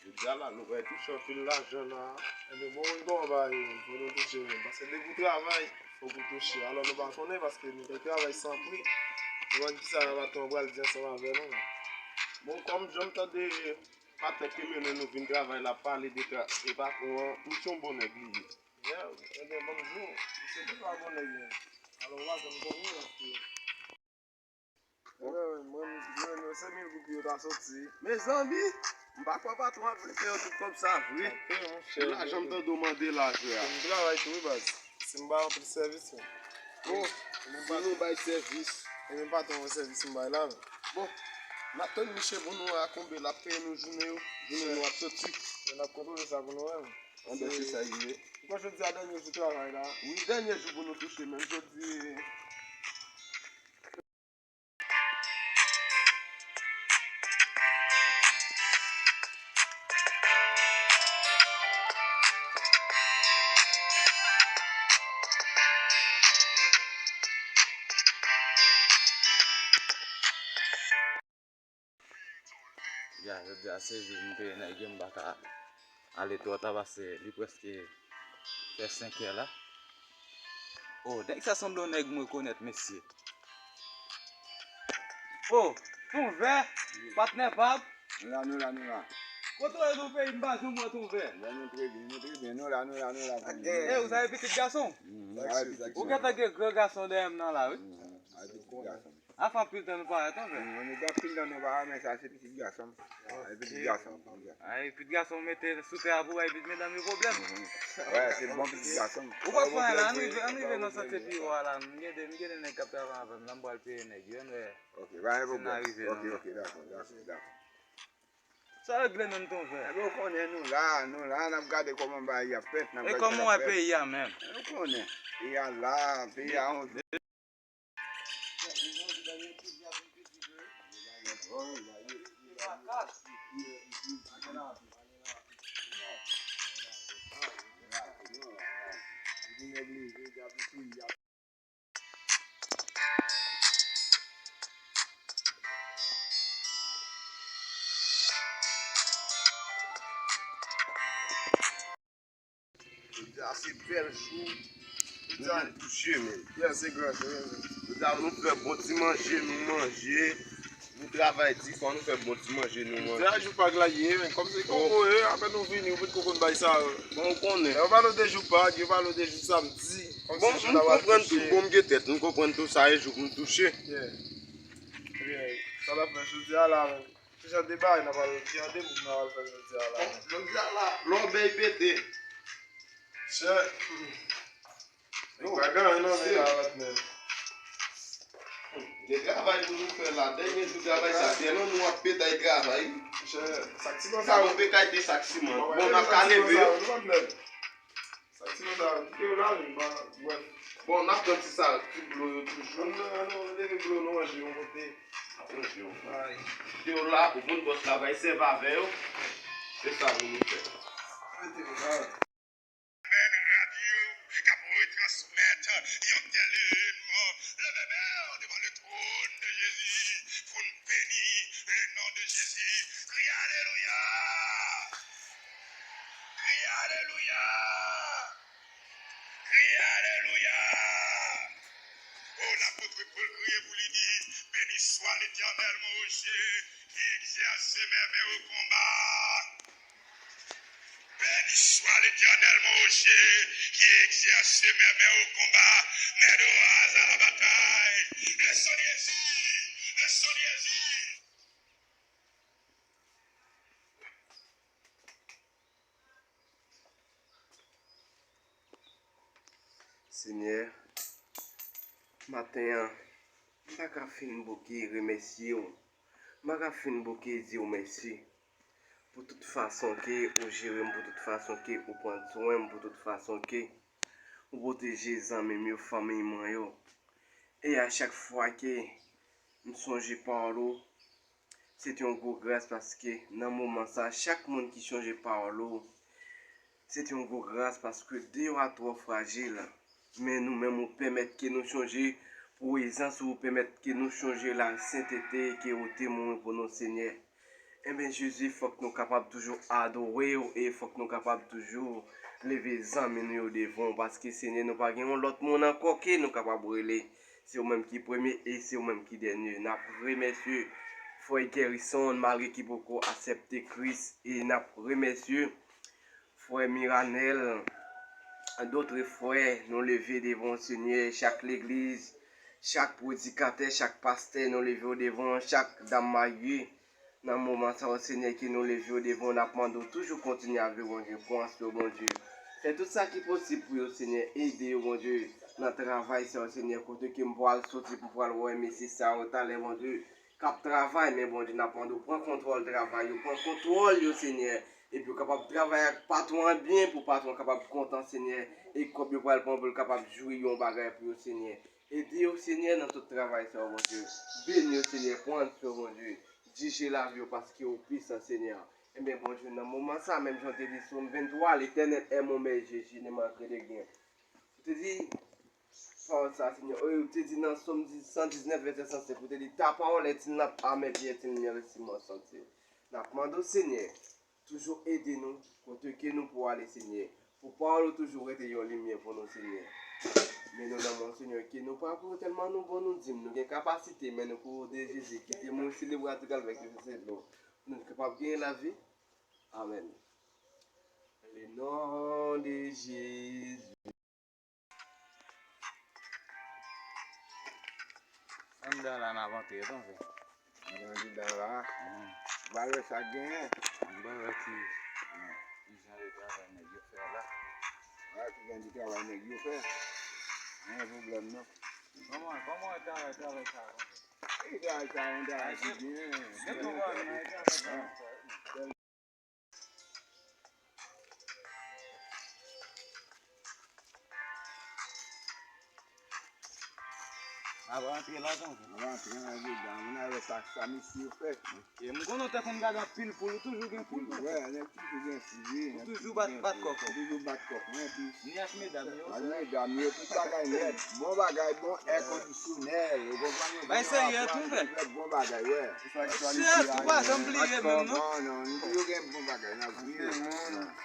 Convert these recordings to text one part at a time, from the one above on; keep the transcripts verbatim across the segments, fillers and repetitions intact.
Jodi a la, nou pral touche anpil lajan la. Ebyen, bon, moun, kòman bagay yo, fò nou touche menm. Paske depi w travay, fòk ou touche. Alò, nou pa konnen paske nou te travay san pri. Nou konn kisa patwon an pral di ansanm avè nou. Bon, kòm jan m tande patwon ki mennen nou vin travay la, pale de tra-, de patwon an, misye yon bon nèg li ye. Yeah, ebyen, ban m di w, misye toujou a bon nèg li. Alò, w pa janm konnen paske Mwen, mwen, mwen, se mil goupi yo ta soti. Mezanmi, m pa kwè patwon ap vle peye yo tout kòb sa vre. Lajan m tande w mande la jwe a. M travay tou wi baz. Si m bay anpil sèvis wi. Bon, si nou bay sèvis. E menm patwon wè sèvis m bay la menm. Bon, n ap tann misye pou nou wè a konbe l ap peye nou jounen yo. Jounen nou ap soti. N ap kontwole sa pou nou wè. Anben se sa l ye. M kwè jodi a dènye jou travay la. Wi, dènye jou pou nou touche menm jodi. Ya, jodi a se jou m peye nèg yo, m pa ka ale twò ta paske li prèske fè senkè la. O, nèg sa sanble yon nèg m rekonèt, mesye. O, Ton Vè, patnè pa m. Nou la, nou la, nou la. Kote w ye nan peyi m pa janm wè Ton Vè? Bon, nou trè byen, nou trè byen. Nou la, nou la, nou la. E, ou sa e pitit gason? Ou gentan gen gran gason dèyè m nan la, wi. A fè anpil tan nou pa wè Ton Vè. Nou gen anpil tan nou pa wè, men sa se pitit gason m. Ay, pitit gason m. Ay, pitit gason m mete sou tè a pou bay pitit medam yo pwoblèm. Wè, se bon pitit gason m. Ou pa fè anyen la, ann rive, ann rive nan sante pi wo a la. M gen de, m gen de nèg k ap travay avè m la, m pral peye nèg yo, ann wè. Ok, pa gen pwoblèm. Ok, ok, dakò, dakò, dakò. Sa regle menm Ton Vè? Ebyen, ou konnen nou la, nou la, n ap gade kòman bagay y ap fèt, n ap gade sa k ap fèt. E kòman w wè peyi a menm? Ou konnen, peyi a la, peyi a yon Jodi a se bèl jou. Jodi a nou touche, men. Yeah, se gran jou, yeah, man. Jodi a nou fè bon ti manje, nou manje. Nou travay di, fò nou fè bon ti manje, nou manje. Jodi a jou Pak la ye, men. Kòm se Kongo ye, apre nou vini, ou potko konn bay sa. Bon, ou konnen. Yo pale w de jou Pak, yo pale w de jou samdi. Bon, m konprann tou, bon, m gen tèt, m konprann tou sa e jou pou m touche. Yeah. Yeah. Sa n ap fè jodi a la, men. Ki jan de bagay n ap al, ki jan de mouvman n ap al fè jodi a la? Jodi a la, lòbèy pete. Chè. Yo, pa gen anyen nan men la, patnè. Gen travay pou nou fè la. Dènye jou travay sa, fè non nou ap petay travay. Chè, sak siman sa. Sa nou pe kay te sak siman. Bon, n ap ka leve yo. Sa ti nan sa, kite yo la, men, ba, brèf. Bon, n ap tann ti sa, ti blo yo toujou. Ann, ann, ann, leve blo nou manje yon kote. N ap manje yon. Ay. Kite yo la, pou moun bòs la va sèvi avè yo. Se sa pou nou fè. Mete yo la. Men radyo k ap retransmèt yon tèl evenman. Leve men w devan le trône de Jésus pou n beni le nom de Jésus. Kriye alelouya! Kriye alelouya! Kriye alelouya! O, lapot Pòl kriye pou li di, Béni soit l'Éternel, mon rocher, qui exerce mes mains au combat. Béni soit l'Éternel, mon rocher, qui exerce mes mains au combat, mes dos à la bataille. Le sang de Jésus, le sang de Jésus. Senyè, maten an, m pa ka fin bouke remèsye w. M pa ka fin bouke di w mèsi pou tout fason ke ou jere m, pou tout fason ke ou pran swen m, pou tout fason ke ou pwoteje zanmi m yo, fanmi mwen yo. E a chak fwa ke m sonje pawòl ou, se te yon gwo gras paske nan moman sa, chak moun ki sonje pawòl ou, se te yon gwo gras paske deyò a twò frajil. Men nou menm, ou pèmèt ke nou sonje prezans ou, ou pèmèt ke nou sonje lasentete ke ou te mouri pou nou, Senyè. Enben, Jezi, fòk nou kapab toujou adore w e fòk nou kapab toujou leve zanmi nou yo devan w, paske, Senyè, nou pa gen yon lòt moun ankò ke nou kapab rele. Se ou menm ki premye e se ou menm ki dènye. N ap remèsye frè Gerison, malgre ki poko aksepte Kris, e n ap remèsye frè Miranèl, dotre frè, nou leve devan w, Senyè, chak legliz, chak predikatè, chak pastè, nou leve w devan w, chak dam marye, nan moman sa yo, Senyè, ke nou leve w devan w, n ap mande w toujou kontinye avè yo, Bondye, pran swen yo, Bondye. Fè tout sa ki posib pou yo, Senyè, ede yo, Bondye, nan travay sa yo, Senyè, kote ke m pral soti, pou m pral wè mesye sa yo talè, Bondye, k ap travay, men Bondye, n ap mande w pran kontwòl travay yo, pran kontwòl yo, Senyè, epi yo kapab travay ak patwon an byen, pou patwon an kapab kontan, Senyè, e kòb yo pral pran pou l kapab jwi yon bagay pou yo, Senyè. Ede yo, Senyè, nan tout travay sa yo, Bondye. Beni yo, Senyè, pran swen yo, Bondye. Dirije lavi yo, paske ou pwisan, Senyè. Enben, Bondye, nan moman sa, menm jan w te di Sòm venntwa, L'Éternel est mon berger, je ne manquerai de rien. Ou te di, pawòl sa, Senyè. Ou te di nan Sòm san diznèf, vèsè san senk, ou te di, ta parole est une lampe à mes pieds, est une lumière sur mon sentier. N ap mande w, Senyè, toujou ede nou, kote ke nou pou ale, Senyè. Pou pawòl ou toujou rete yon limyè pou nou, Senyè. Men nou nan men w, Senyè, ke nou pa pou tèlman nou bon, nou di m, nou gen kapasite, men nou pou de Jezi, kite mwen selebre atik al vèk yo, se dlo. Pou nou kapab genyen lavi. Amèn. Le nom de Jésus. Ann dan la n ap antre, tonton. Ann andedan la. Ou pral wè sa k genyen. Ann wè ki, ki jan de travay nèg yo fè la. Wè ki jan de travay nèg yo fè. Pa gen pwoblèm non. Kòman, kòman travay, travay sa, tonton? E travay sa, yon travay ki byen. Gen tou pwoblèm nan travay sa. N ap rantre la, tonton. N ap rantre andedan. Moun a wè sa, sa mesye yo fè. E m konnen w te konn gade anpil poul, ou toujou gen poul, tonton. Wè, nèg toujou gen poul, wi. Ou toujou bat, bat kòk ou. Toujou bat kòk mwen, pi. Ni ak medam yo. Ak medam yo, tout bagay nèt. Bon bagay, bon èkondisyonèl, ou konprann mwen? Bay serye tou, frè. Bon bagay, wè. Chèf, ou pa janm pliye menm, non? Non, non, nou toujou gen bon bagay, n ap viv.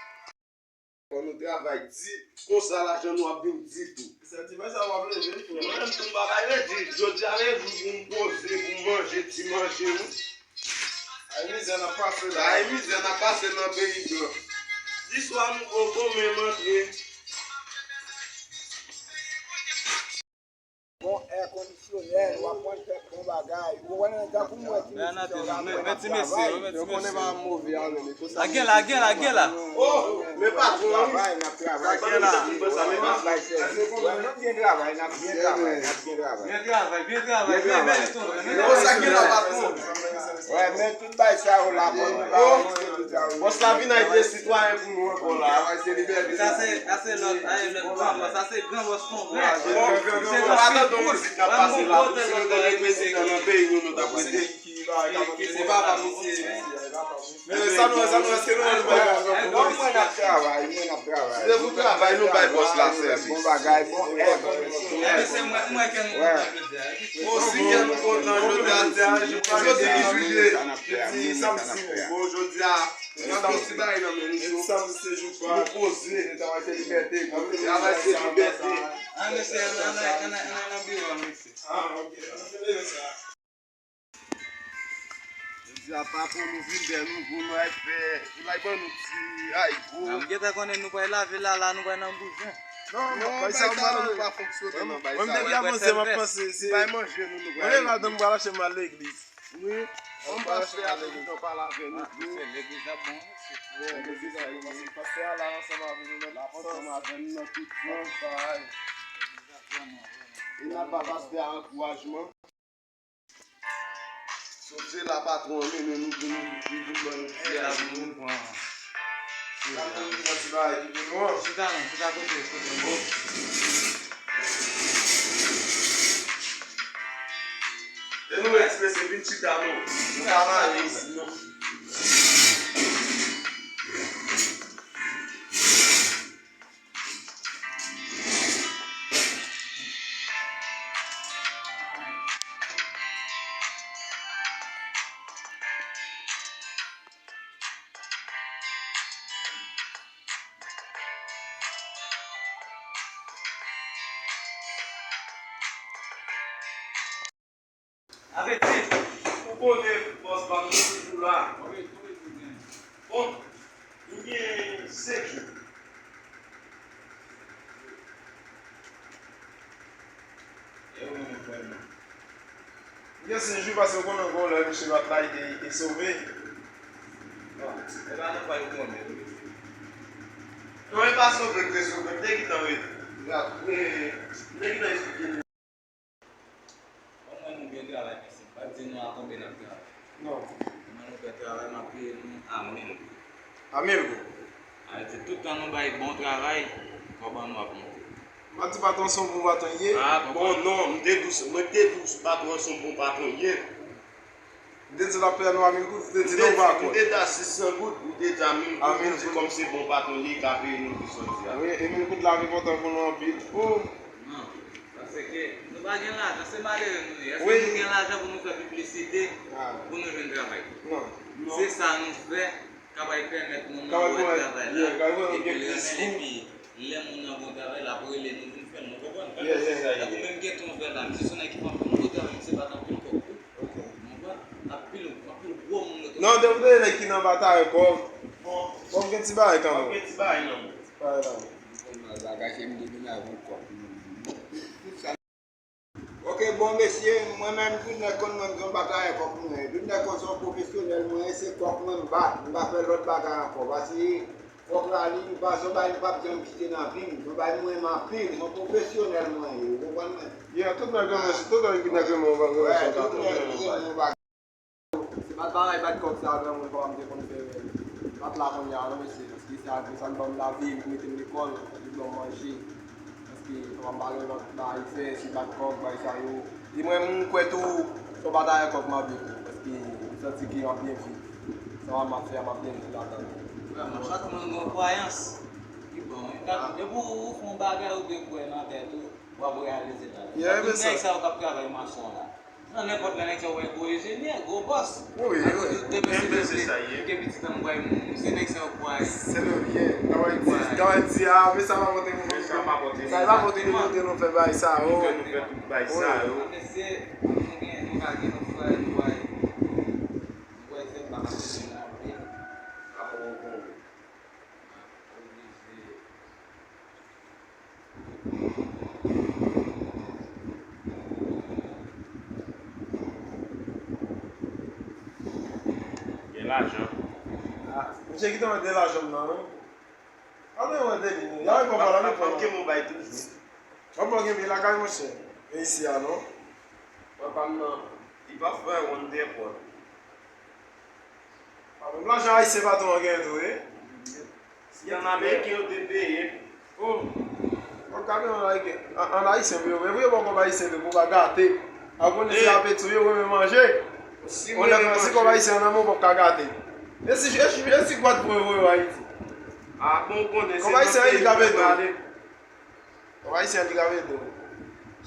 Fò nou travay di, konsa lajan nou ap vin di tou. Sentiman sa w ap leve, frè. Mwen menm tou m pa bay redi. Jodi a se jou pou m poze, pou m manje ti manje, wi. Ay mizè n ap pase la. Ay mizè n ap pase nan peyi blan. Di swa nou poko menm antre. Bon èkondisyonè, w ap konn fè bon bagay. Ou konprann, tankou mwen ki... Men ti mesye yo, men ti mesye yo. Lagè la, lagè la, lagè la. Oh, men patwon an, wi. Travay, n ap travay. Sa gen la. N ap bay sèvis. N ap byen travay, n ap byen travay, n ap byen travay. Byen travay, byen travay, byen travay. Sa gen la, patwon. Wè, men tout bay sa yo la, bon, nou pa... Bòs la vin ak de sitwayen pou nou ankò la. Travay se libète. Sa se, sa se lòt, ay, lòt gran bòs, sa se gran bòs kongrè. Bon, bon, bon, pa tann yon mizik n ap pase la, si nou te ret prezidan nan peyi nou, nou t ap rete. Se papa misye. Men sa nou, sa nou, èske nou wè nou bay... Bon, mwen n ap travay, mwen n ap travay. Se pou travay, nou bay bòs la sèvis. Bon bagay, bon èd. Bon bagay. Bon, si kè nou kontan jodi a, jodi ki jou li ye? Jodi samdi. Bon, jodi a, nou pran ti bagay nan men nou, nou poze. Travay se libète. Travay se libète. An, mesye, ann, ann, ann, ann, ann nan biwo a, mesye. Jodi a, patwon nou vin dèyè nou pou nou al fè, pou l al ban nou ti aygo. A, m gentan konnen nou pral lave la, la, nou pral nan bouzen. Non, non, bay sa yo pa fonksyone, non, bay sa yo. Mwen, depi avanse, m ap panse se bay manje nou, nou pral. Mwen, madanm, m pral achte m al legliz. Wi, ann pastè a te gentan pale avè nou tou. Legliz la bon, mesye. Legliz la bon, mesye. Pastè a la ansanm avè nou, ansanm avè nou nan tout sans, bagay. E n ap ba pastè a ankourajman. Sot se la patwon an mennen nou pou nou vin ban nou ti aygo. Sa pou nou pran ti bagay ki pou nou an. Chita non, chita kote, kote. E nou eksprese vin chita non. Nou pa mare isi non. Sa vle di, ou konnen bòs pa m, nou toujou la. Bon, nou gen senk jou. E ou menm, frè m nan? M gen senk jou paske ou konnen gon lè misye pa t la, li te, li te sove. Bon, e pa nan fwa yo konnen. Non, e pa sove, m te sove, m te gentan rete. M te gentan esplike. Bon, mwen, nou gen travay, mesye. M pa t di nou a konbyen n ap travay. Non. Mwen, nou fè travay, m ap peye nou a mil goud. A mil goud? Sa vle di, tout tan nou bay bon travay, kòb an nou ap monte. M pa t di patwon se yon bon patwon ye? Ah, bon, non, m te di w, mwen te di w patwon se yon bon patwon ye. M te di l ap peye nou a mil goud, ou te di non, ou pa kwè. M te di a sis san goud, ou te di a mil goud, ou di kòm se bon patwon li ka peye nou pou sòti a. Wi, e mil goud la ap enpòtan pou nou anpil. Oh. Non, paske nou pa gen lajan, se malere nou ye. Èske nou gen lajan pou nou fè piblisite pou nou jwenn travay? Non. Se sa nou fè. Ka bay pèmèt moun nan wè travay la, epi l renmen l, epi lè moun nan gon travay, l ap rele nou vin fè l, nou konprann? Tankou menm gen ton vè la, misye se yon nèg ki fè anpil gwo travay, misye bat anpil kòb tou. Ou konprann? Anpil, anpil gwo moun yo te. Non, depi w te nèg ki nan batay kòb, bon, gen ti bagay kanmenm. Gen ti bagay nan men. Ti bagay la. Bagay se m te vin avè yon kòb. Ok, bon, mesye, mwen menm, tout nèg konn mwen, m se yon batalè kòk mwen ye. Tout nèg konn se yon pwofesyonèl mwen ye, se kòk mwen m bat. M pa fè lòt bagay ankò. Paske kòk la, li, m pa, se yon bagay m p ap janm kite nan vi m. Se yon bagay m renmen anpil. Se yon pwofesyonèl mwen ye, ou konprann mwen? Yeah, tout nèg renmen, tout nèg ki nèg renmen yon bagay. Se bat parèy, bat kòk sa, granmoun pa m te konn fè bat la kounye a, non, mesye. Paske sa, sa k ban m lavi, li mete m lekòl, li ban m manje. Paske papa m pa gen lòt bagay fè, se bat kòk, bay sa yo. E mwen, m kwè tou, se yon batalè kòk m ap viv tou. Paske m santi ke m ap byen viv. Sa m ap fè a, m ap byen viv ladan l. Vrèman, chak moun gen yon kwayans ki bon wi. Depi w fè yon bagay ou te kwè nan tèt ou, w ap reyalize bagay. Tout nèg sa yo k ap travay mason la. Nan nenpòt lè nèg sa yo wè gwo enjenyè, gwo bòs. Wi, wi. Demen se pitit an m kwè m se nèg sa yo kwè. Se nou byen. Kaway di, kaway di, ah, men sa pa pote nou, men sa pa pote nou, nou fè bagay sa yo. Nou fè tout bagay sa yo. Mesye, nou gen, nou ka gen, nou fè, nou bay. Nou bay fèt pa ka fèt nan anpil. Apre yon konbe. Gen lajan. Ah, misye kite mwen de lajan m nan, wi. Ann mande li, non. L ap, l ap, l ap gen moun bay toujou. Ann mande li lakay, monchè. Men isi a, non. Papa m nan, li pa fè yon depòt. Pa menm lajan ayisyen patwon an genyen tou, wi. Si ann ameriken yo te peye. Oh. Bon, gade ann ayisyen, ann, ann ayisyen pou yo, men pou yo ba w kòb ayisyen tou, pou w pa gate. A konnen se apeti w yo renmen manje. Yon lè si kòb ayisyen an nan men w, w p ap ka gate. E si, e si, e si gwad pou yo voye w Ayiti? A bon, ou konnen se kòb ayisyen an ki ka ede w. Kòb ayisyen an ki ka ede w.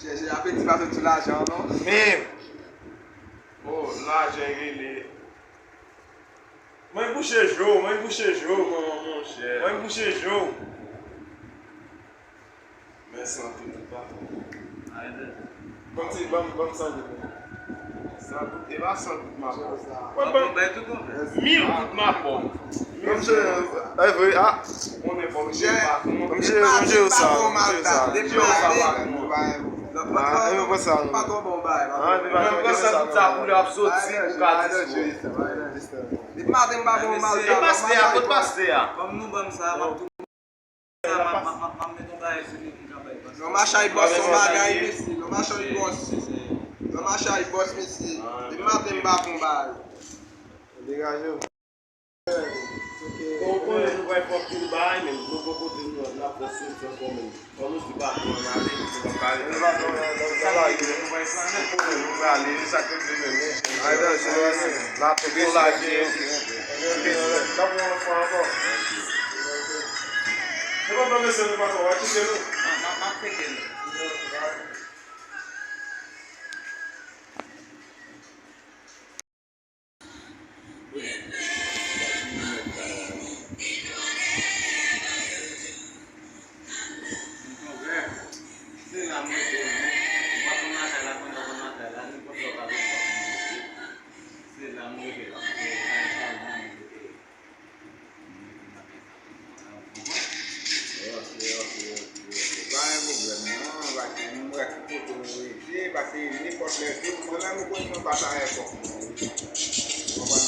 Chèche apeti pa sot sou lajan, non? Men. Oh, lajan rele. Mwen bouche je w, mwen bouche je w. Non, monchè. Mwen bouche je w. Men san tout ou pa. Ban m ti, ban m, ban m san goud. San goud, e pa san goud m ap ba w. Mwen ban mil goud m ap ba w. Ban m jere, e vre, ah. Ou konnen fò m jere patwon. Ban m jere, ban m jere sa, ban m jere sa. Jere sa, patwon. Ah, e mwen pran sa, non. Pa twò bon bagay, non. Ah, epi pa twò bon bagay. Mwen pran san goud sa pou lè ap soti, ou ka di. Depi maten m pa bon bagay. E pastè a, kot pastè a? Ban m nou, ban m sa, m ap tou. M ap, m ap, m ap, m ap met yon bagay sou li pou m ka bay. Lè w mache ak bòs, se yon bagay, mesye. Lè w mache ak bòs. Lè w mache ak bòs, mesye. Depi maten m pa bon bagay. Degaje w. Bon, ou konnen nou pral fè anpil bagay, men nou poko te nou, n ap fè solution kòman. Fò nou di patwon an ale, nou pa ka rete. Sa k rive, nou pral flannen. Nou pral ale, sa k rive menm. Ay, dan, se la, tout moun lage. N ap pran yon fwa ankò. Nou pa pran mesye, nou pa fò, w a kite nou. M ap, m ap tcheke nou. Pase nenpòt lè jou, mwen menm ou konn mwen pa travay kòk mwen. Ou konprann?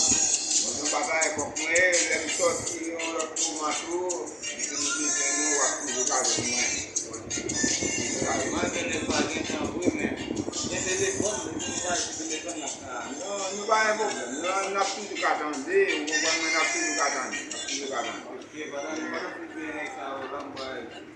Mwen pa travay kòk mwen, lè m sòti yon lòt moman tou, si nou bezwen mwen, w ap toujou ka jwenn mwen. Mwen gen lè pa gen tan vre, men gen telefòn, nou pa jwenn telefòn nan ka. Non, nou pa gen pwoblèm. Non, n ap toujou ka tande, ou konprann mwen, n ap toujou ka tande. N ap toujou ka tande. Ok, pandan nou pa nan plis de nèg sa yo la, m pral.